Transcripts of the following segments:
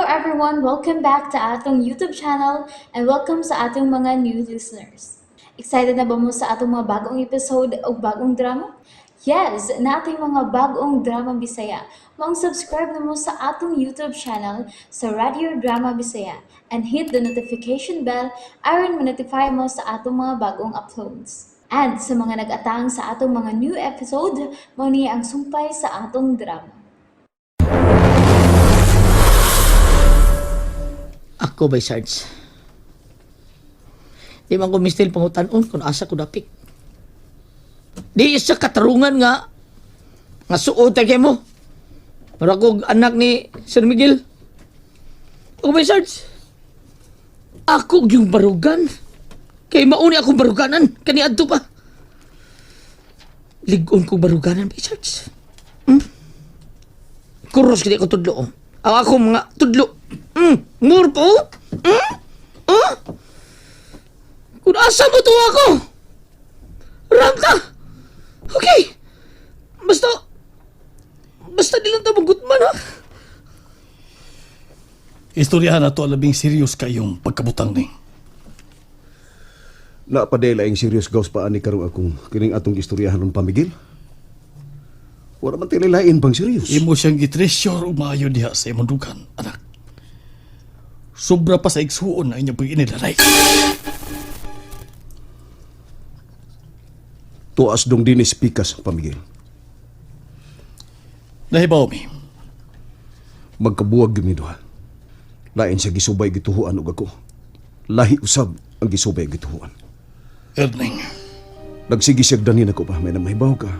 everyone! Welcome back to atong YouTube channel and welcome sa atong mga new listeners. Excited na ba mo sa atong mga bagong episode o bagong drama? Yes, nating mga bagong drama Bisaya. Maong subscribe na mo sa atong YouTube channel sa Radio Drama Bisaya and hit the notification bell aron ma-notify mo sa atong mga bagong uploads. And sa mga nag-atang sa atong mga new episode, mao ni ang sumpay sa atong drama. Ako by Sarge. Di man ko mistil pangutanon kung asa ko dapik. Di isa katarungan nga nga suot kay mo. Mura kog anak ni Sir Miguel. Ako by Sarge. Ako yung barugan. Kay mauni akong baruganan. Kani adto pa. Ligon kong baruganan by Sarge. Hmm? Kuros kini ko tudlo. Oh. Ang ako mga tudlo. Mur po. Hmm? Oh? Kung asa mo to ako? Ramta. Okay. Basta basta di lang ta magutman ha. Istoryahan na to labing serious kayong pagkabutang ni. Napadela ang serious gaws pa ani karong akong kining atong istoryahan ng pamigil. Wala man tinilain pang serious. Imo siyang gitreasure ug maayo diha sa imong dugan, anak. Sobra pa sa igsuon ang inyong pag-inilalay. Tuas dong dinis pikas pamigil. Nahibaw mi, Magkabuwag gyud mi duha. Lain sa gisubay gituhuan og ako. Lahi usab ang gisubay gituhuan. Erning, Nagsige siya danin ako pa may namahibaw ka.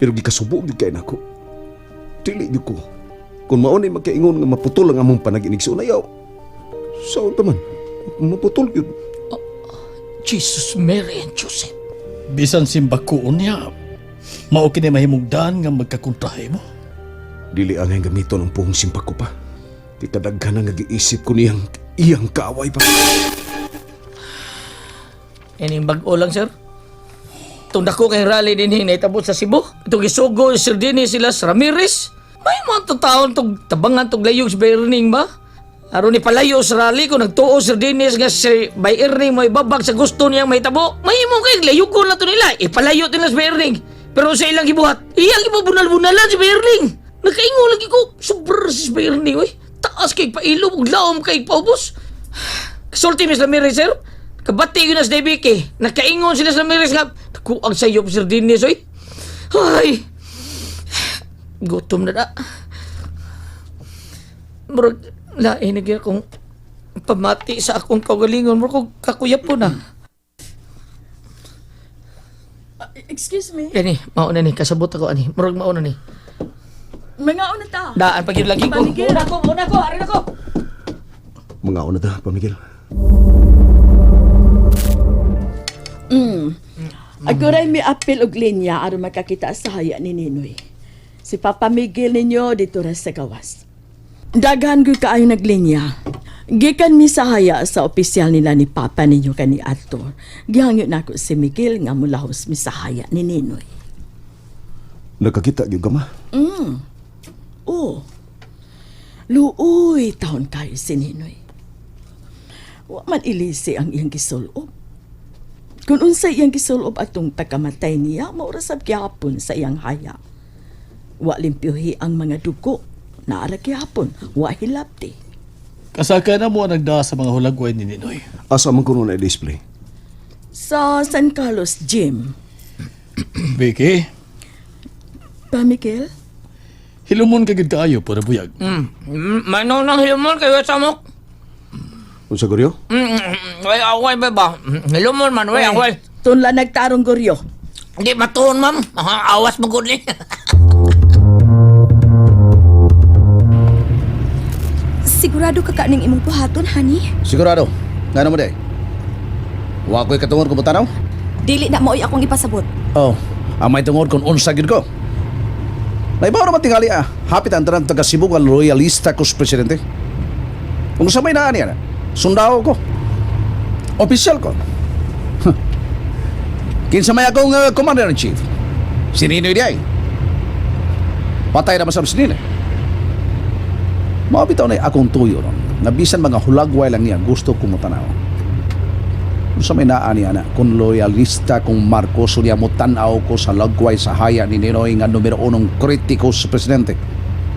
Pero gikasubo gyud kay nako. Dili gyud ko. Kung mao ni magkaingon nga maputol ang among panaginig sa unayaw. Sa unta man, maputol gyud. Jesus, Mary and Joseph. Bisan simbakuon niya, mao kini mahimugdan nga magkakontrahe mo. Dili ang gamiton ang puhong simpak ko pa. Di kadaghan ang nagiisip ko niyang iyang kaaway pa. Ining bag-o lang, sir. Itong dako kay rally din hinaitabot sa Cebu. Itong gisugo, Sir Dennis sila sa Ramirez. May mga taon tong tabangan tong layog sa Bayerning ba? Aron ni palayo sa rally kung nagtuo Sir Dennis nga si Bayerning mo ibabag sa gusto niyang mahitabo. May imo kay layugon na to nila. Ipalayo nila sa Bayerning. Pero sa ilang gibuhat, iyang ibabunal-bunalan si Bayerning. Nakaingo lagi ko, sobra si Bayerning, oy. Taas kay pailom, ug laom kay paubos. Kasulti, Miss Ramirez, sir. Kabati yun na sa DBK. Nakaingon sila sa Ramirez nga. Nakuang sa iyo, Sir Dennis, oy. Ay! Gutom na na. Murag, lain na gyud akong pamati sa akong kaugalingon. Murag kong kakuya po na. Excuse me. Kani, mauna ni. Kasabot ako, ani. Murag mauna ni. Mga una ta. Daan pag yun lagi ko. Pamigil. Muna ko, muna ko, arin ako. Mga una ta, pamigil. Ako ray mi apil og linya aron makakita sa haya ni Ninoy. Si Papa Miguel ninyo dito ra sa gawas. Daghan gyud kaayo naglinya. Gikan mi sa haya sa opisyal nila ni Papa ninyo kani Arthur. Gihangyo nako si Miguel nga mulahos mi sa haya ni Ninoy. Nakakita gyud ka ma. Oh. Luoy taon kayo si Ninoy. Wa man ilisi ang iyang gisulob. Kung unsay iyang gisulob atong pagkamatay niya, maura sab gihapon sa iyang haya. Wa limpyuhi ang mga dugo. Naara gihapon, wa hilabti. Kasaka na mo ang nagdaa sa mga hulagway ni Ninoy. Asa man kuno na display. Sa San Carlos Gym, Vicky, pa Miguel? hilumon ka gid kaayo para buyag. Manong nang hilumon kayo sa mok. Unsa goryo? Way away ba ba? Hilumon man, way away. Tunla nagtarong goryo. Hindi matuon, ma'am. Awas mo gud ni. Sigurado ka kaning imong buhaton, honey? Sigurado. Ngano mo day? Wa ko'y katungod kung tanaw? Dili na maoy akong ipasabot. Oh, ang may tungod kung unsa gyud ko. Naibaw naman tingali ah. Hapit ang tanan taga Cebu nga loyalista ko sa presidente. Kung sa may naan yan, sundao ko. Opisyal ko. Huh. Kinsa may akong commander-in-chief. Si Ninoy di ay. Patay naman sa si Ninoy. Mao bitaw na akong tuyo ron. Nga bisan mga hulagway lang niya gusto ko motanaw. Unsa may naa niya na kung loyalista kung Marcos niya mo tan-aw ko sa lagway sa haya ni Ninoy nga numero unong kritiko sa presidente.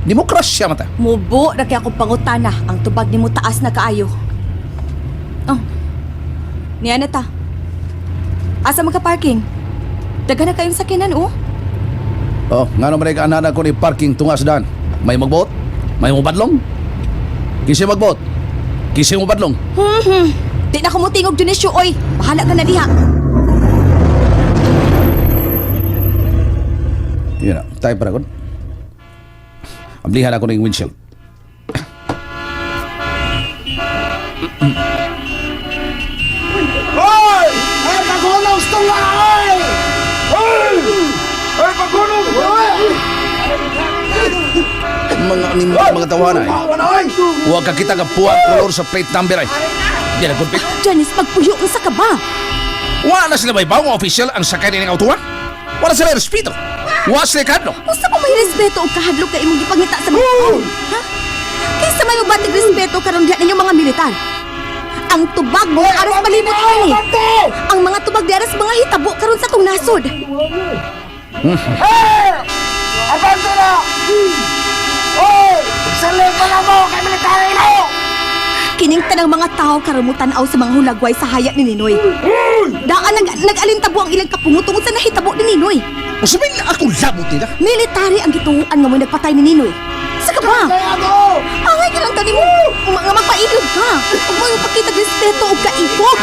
Demokrasya mata. Mubo na kay akong pangutana ang tubag nimo taas na kaayo. Oh. Niya na ta. Asa man ka parking? Daghan na kayong sakinan oh. Oh, ngano man ay anak ko ni parking tunga sa daan. May magbuot? May mubadlong? Kisi magbuot? Kisi mubadlong? Di na ko motingog Dionisio oy. Bahala ka na diha. Yun na, tayo para kon. Amlihan ako ng windshield. Mga animal, mga tawanay. Huwag ka kita kapuha kolor sa plate number ay. Di na good Janice, magpuyo unsa ka ba? Wala sila may bawang official ang sakay ng auto. Wala sila respeto. Wala sila kadlo. Unsa pa may respeto og kahadlok ka imong gipangita sa mga tao? Ha? Kinsa may mubatig respeto karon diha ninyong mga militar? Ang tubag mo aras palibot kani. Ang mga tubag di aras mga hitabo karon sa tong nasod. Kining tanang mga tao karon mo tan-aw sa mga hulagway sa haya ni Ninoy. Daan nag-alintabo ang ilang kapungo tungod sa nahitabo ni Ninoy. Usapin akong labot nila. Military ang gituuan nga mo'y nagpatay ni Ninoy. Sa ka ba? Angay ka lang tani mo. Nga magpailog ka. Huwag mo yung pakitag respeto o kaikog.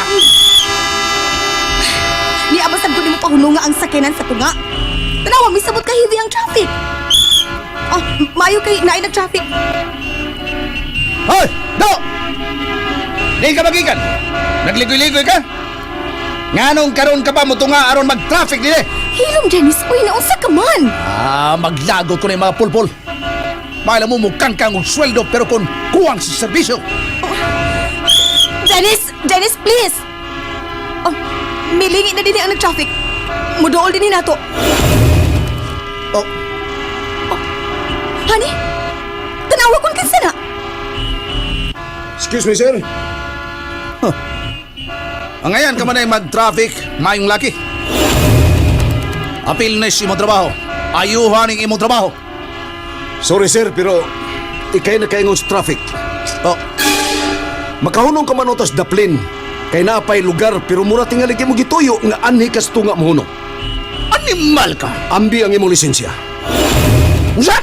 Ni abasag ko ni mo pahununga ang sakyanan sa tunga. Tanawa, may sabot ka heavy ang traffic. Oh, maayo kay naay nag-traffic. Hoy! Do! Di ka magikan! Nagligoy-ligoy ka? Nganong karon ka pa mo tunga aron mag-traffic dinhi? Hilom, Janice. Uy, naunsa ka man. Ah, maglagot ko na yung mga pulpul. Maila mo mukhang kang og sweldo pero kung kuwang sa serbisyo. Janice! Janice, please! Oh, milingi na din ang nag-traffic. Mudool din nato. Oh, Honey, tanawa kon kinsa na. Excuse me, sir. ang ngayon ka man ay mag-traffic, mayong laki. Apil na sa imong trabaho. Ayuhan ang imong trabaho. Sorry, sir, pero ikay na kaingon sa traffic. Oh, Makahunong ka man otas daplin. Kay naapay lugar pero mura tingali kay mo gituyo nga anhi kas tunga mohunong. animal ka. Ambi ang imong lisensya. Unsa?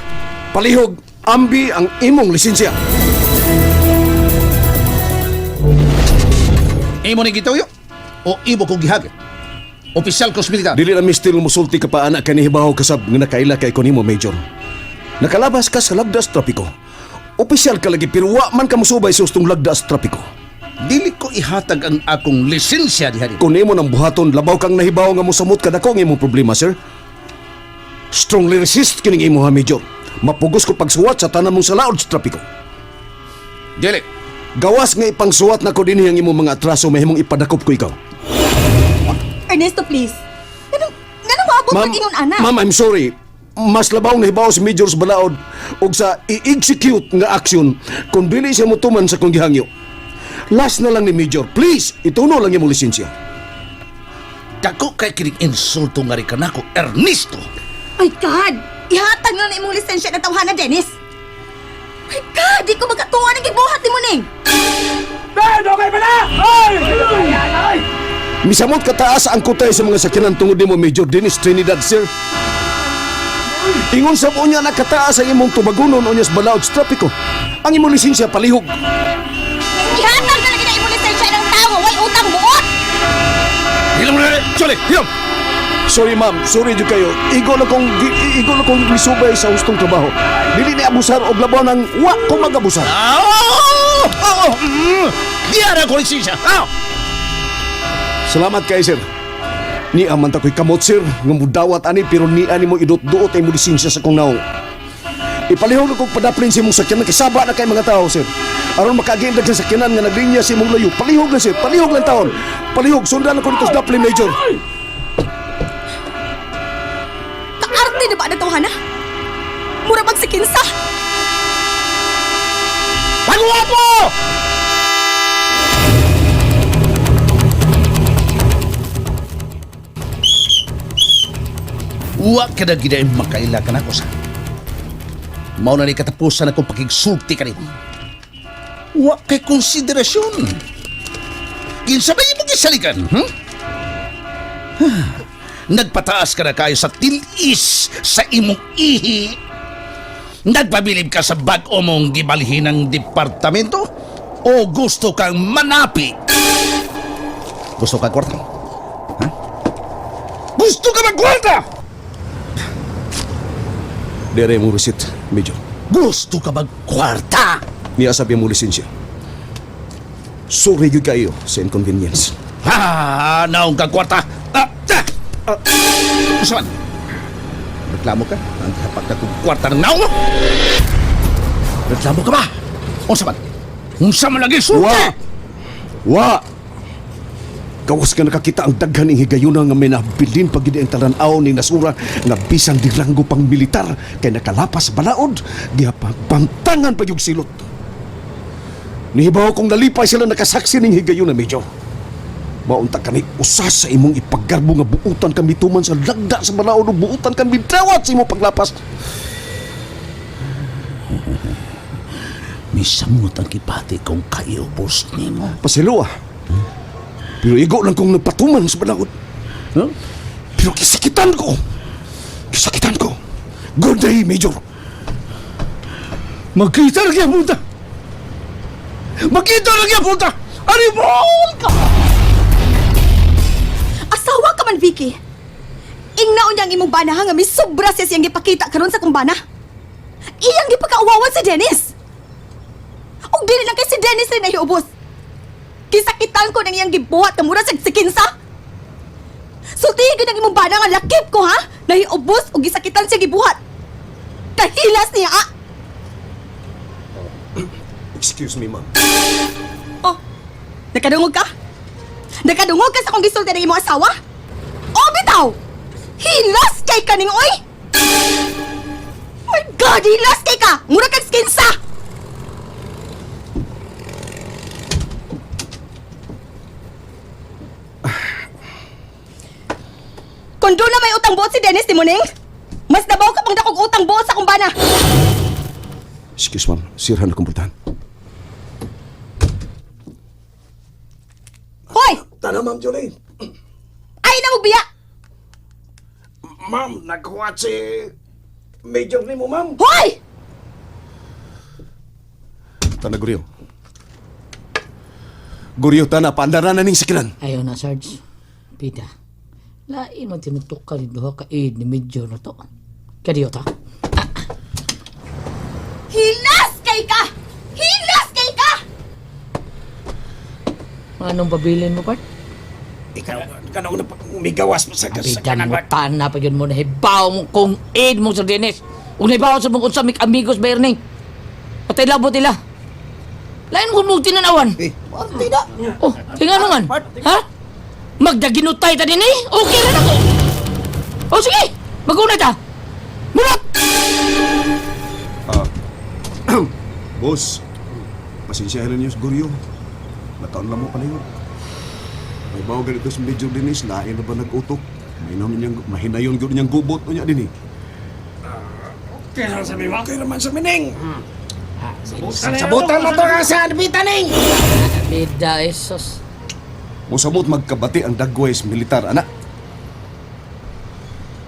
Palihog, ambi ang imong lisensya. Imo ni gituyo o imo kong gihagit? Opisyal ko sa militar. Dili na mistil musulti ka pa anak kanihibaw kasab nga nakaila kay ko nimo major. Nakalabas ka sa lagdas trapiko. Opisyal ka lagi pero wa man ka mosubay sa ustong lagdas trapiko. Dili ko ihatag ang akong lisensya diha di. Kung imo nang buhaton, labaw kang nahibaw nga mosamot ka dako ang imong problema, sir. Strongly resist kining imo ha, major. Mapugos ko pagsuwat sa tanan mong salaod sa trapiko. Dili. Gawas nga ipangsuwat na ko dinhi ang imong mga atraso mahimong ipadakop ko ikaw. Ernesto, please. Ganun, ganun maabot pag ingon ana. Ma'am, I'm sorry. Mas labaw nahibaw si Major sa balaod og sa i-execute nga aksyon kung dili siya motuman sa kong gihangyo. Last na lang ni Major, please, ituno lang imong lisensya. Dako kay kining insulto nga rin kanako, Ernesto. My God! Ihatag na na imong lisensya na tawhana, Dennis. My God! Di ko magkatuwa ng gibuhat ni mo ning. Misamot kataas ang kutay sa mga sakyanan tungod nimo Major Dennis Trinidad, sir. Ingon sa unya nakataas ang imong tubagunon unya sa balaod sa trapiko. Ang imong lisensya palihog. Ihatag na lagi na imong lisensya ng tao nga way utang buot. Hilom na Chole, hilom. Sorry ma'am, sorry jud kayo. Igo na kong misubay sa hustong trabaho. Dili ni abusar og labaw ng wa ko magabusar. Ah, oh, oh, oh. Diara ko lisensya. Ah! Salamat kay sir. Ni aman ta ko'y kamot sir, nga mudawat ani pero ni ani mo idot-duot ay mo lisensya sa kong naong. Ipalihog na kong padaplin sa imong sakyanan kay saba na kay mga tao sir. Aron makaagi ang daghang sakyanan nga naglinya sa imong layo. Palihog lang sir, palihog lang taon. Palihog sundan ako dito sa daplin major. Kaarte na ba na tawhana? Mura magsikinsa. gibuhat mo! Wa ka na gid makaila ka nako sa. Mao na ni katapusan akong pakigsulti kanimo. Wa kay konsiderasyon. Kinsa ba imong gisaligan, Nagpataas ka na kayo sa tilis sa imong ihi. Nagpabilib ka sa bag-o mong gibalhin ng departamento o gusto kang manapi? Gusto ka kwarta? Ha? Gusto ka magkwarta? Dere mo receipt, Major. Gusto ka magkwarta? Niya sabi mo lisensya. Sorry gyud kayo sa inconvenience. Ha! Naong ka kwarta! Ah! Ah! Ah! Usa man? Reklamo ka? Ang hapak na kong kwarta ng naong mo? Reklamo ka ba? Unsa man? Unsa man lagi sulti? Wa! Wa! Gawas ka nakakita ang daghan ning higayuna nga may nabilin pag ang talan-aw ning nasura nga bisan diranggo pang militar kay nakalapas balaod gihapang pantangan pa yung silot. Nihibaw kong nalipay sila nakasaksi ning higayuna medyo. Maunta kani usa sa imong ipaggarbo nga buutan kang mituman sa lagda sa balaod ug buutan kang midawat sa imong paglapas. Misamot ang kipati kong kaiubos nimo. Pasilo ah. Pero igo lang kong nagpatuman sa balaod. Huh? Pero kisakitan ko. Kisakitan ko. Good day, Major. Magkita na kaya punta! Magkita na kaya punta! Aribol ka! Asawa ka man, Vicky. Ingnaon niya ang imong bana ha, nga may sobra siya siyang gipakita karon sa kong bana. Iyang gipakauwawan si Dennis. Og dili lang kay si Dennis rin ay ubos. Kisakitan ko nang iyang gibuhat nga mura sa sikinsa. Sultihin gyud ang imong bana nga lakip ko ha, nahiubos og gisakitan siya gibuhat. Kahilas niya ah. Excuse me, ma'am. Oh, nakadungog ka? Nakadungog ka sa kong gisulti ng imong asawa? Oh, bitaw! Hilas kay kaning oy! My God, hilas kay ka! Mura kag skinsa! Kung doon na may utang buot si Dennis, di mo ning? Mas nabaw ka pang dakog utang buot sa kumbana. Excuse, ma'am. Sirhan akong pultahan. Hoy! Tana, ma'am Jolene. Ay na biya! Ma'am, nagkuha si Major ni mo, ma'am. Hoy! Tana, Guryo. Guryo, tana. Paandaran na ning sikilan. Ayaw na, Sarge. Pita, lain man tinutok ka ni duha ka aid ni Major na to. Kadiyo ta. Hilas kay ka! Hilas kay ka! Anong pabilin mo, part? Ikaw, kanaw na umigawas mo sa Abidan mo, tana pa yun mo na hibaw mo kung aid mo sa Dennis. Ug nahibaw sa mong unsa mik amigos ba Erning. Patay labot nila. Lain mo kung tinanawan. Eh, parte na. Oh, tingnan mo man. Ha? Magdaginutay ta din eh. Okay na ako. Oh, sige. Maguna ta. Mulat! Boss, pasensya na niyo, Guryo. Nataon lang mo pala yun. May bawo ganito si Major Dennis, lain na ba nag-utok? Mahinayon niyang, mahinayon gyud niyang gubot niya din eh. Kailan sa miwa? Kailan man sa mining? Sabutan mo to nga sa arbitaning! Bida, esos. Musamot magkabati ang dagway sa militar, anak.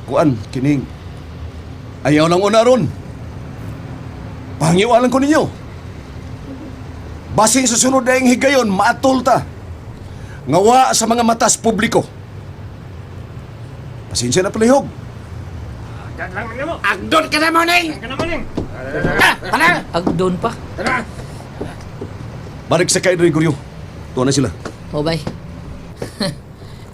Kuan, kining. Ayaw lang una ron. Pangiwalan ko ninyo. Basin sa sunod na yung higayon, maatol ta. Ngawa sa mga matas publiko. Pasensya na palihog. Agdon ka na mo, Ning! Agdon pa. Balik sa kay Gregorio. Tuwa na sila. Oh, bye.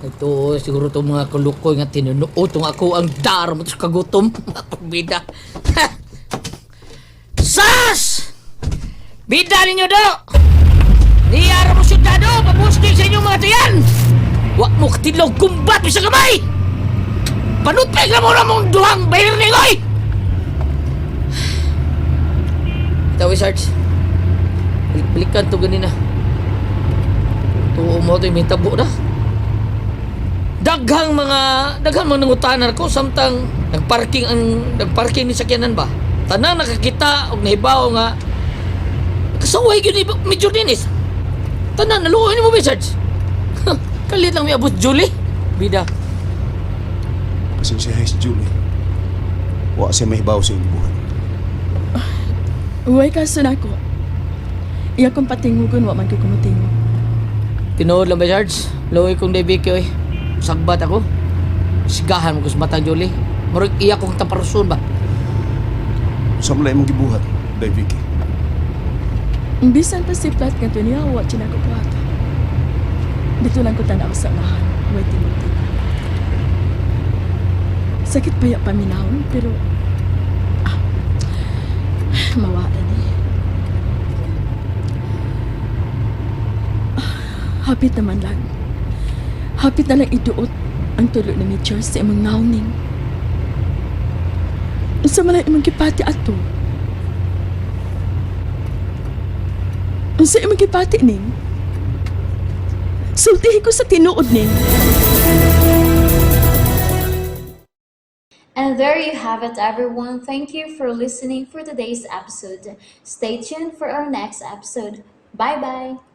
Ito, siguro itong mga kulukoy nga tinunuot tong ako ang daro mo sa kagutom. Bida. Sas! Bida ninyo do! Niyara mo syudado, pabusti sa inyong mga tiyan! Wa mo katilog kumbat mo sa kamay! Panutpig na mo na mong duhang bayar ningoy! Ito, Wizards. Balikan to ganina. Tuo mo to yung tabo na. Daghang mga nangutanan ko samtang nagparking ni sakyanan ba. Tanang nakakita og nahibaw nga kasaway gyud ni Major Dennis. Tanan naluoy nimo message. Kalit lang miabot Julie. Bida. Pasensya si Julie. Wa siya mahibaw sa imong buhat. Uway kaso na ako. Iya kong patingugon, wa man ko kumutingog. Tinuod lang ba, Sarge? Luoy kong David oy. Sagbat ako. Sigahan mo ko sa matang Julie. Murag iya kong taparuson ba? Sa mula imong gibuhat, Day Vicky. Bisan pa si Plat nga to niya, wa siya ko buhata. Dito lang ko tanaw sa unahan, way tingog-tingog. Sakit pa ya paminawon, pero mawala ni. Hapit naman lang. Hapit na lang iduot ang tulo ni Mitchell sa imong naoning. Unsa man ang imong gipati ato? Unsa imong gipati ning? Sultihi ko sa tinuod ning. And there you have it, everyone. Thank you for listening for today's episode. Stay tuned for our next episode. Bye bye.